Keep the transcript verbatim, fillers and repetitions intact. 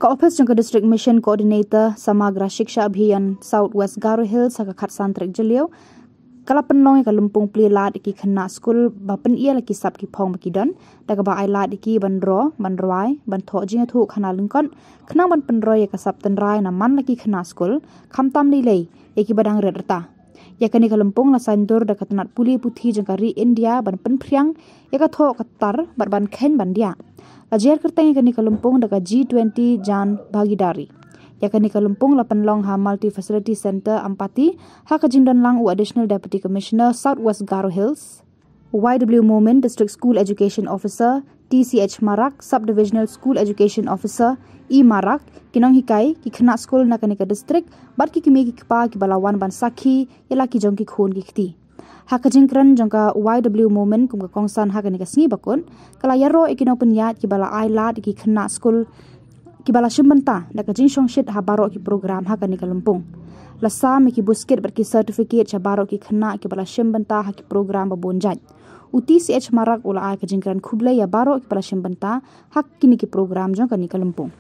Ka ophis jong ka District Mission Coordinator Samagra Shiksha Abhiyan South West Garo Hills ha ka khatsan tarik Jylliew ka la pynlong ïa ka lympung plie lad ïa ki khynnah skul ba pyniar la ki sap ki phong ba ki don, da kaba ai lad ïa ki ban roi, ban rwai, ban thoh jingïathuh khana lyngkot, khnang ban pynroi ïa ka sap tynrai na man la ki khynnah skul, khamtam lei lei ïa ki ba dang rit rta. Ïa kane ka lympung la saiñdur da ka tnat pule puthi jong ka ri India ban pynphriang ïa ka thoh ka tar bad ban kheiñ ban diah. La jer kyrteng ïa kane ka lympung da ka G twenty Jan Bhagidari. Ïa kane ka lympung la pynlong ha Multi Facility Centre Ampati, ha ka jingdon lang u Additional Deputy Commissioner South West Garo Hills, Y W Momin, District School Education Officer, T C H Marak, Sub Divisional School Education Officer, E Marak, ki nonghikai, ki khynnah skul na kane ka district, bad ki kmie ki kpa kiba la wan ban sakhi ïa la ki jong ki khun ki kti. Ha ka jingkren jong ka Y W Momin kum ka kongsan ha kane ka sngi bakut, ka la ïaroh ïa ki nongpynïaid kiba la ai lad ïa ki khynnah skul kiba la shim bynta da ka jingshongshit ha baroh ki program ha kane ka lympung. La sam ïa ki buskit bad ki certificate sha baroh ki khynnah kiba la shim bynta ha ki program ba bun jait. U T C H Marak u la ai ka jingkren khublei ïa baroh kiba la shim bynta ha kine ki program jong kane ka lympung.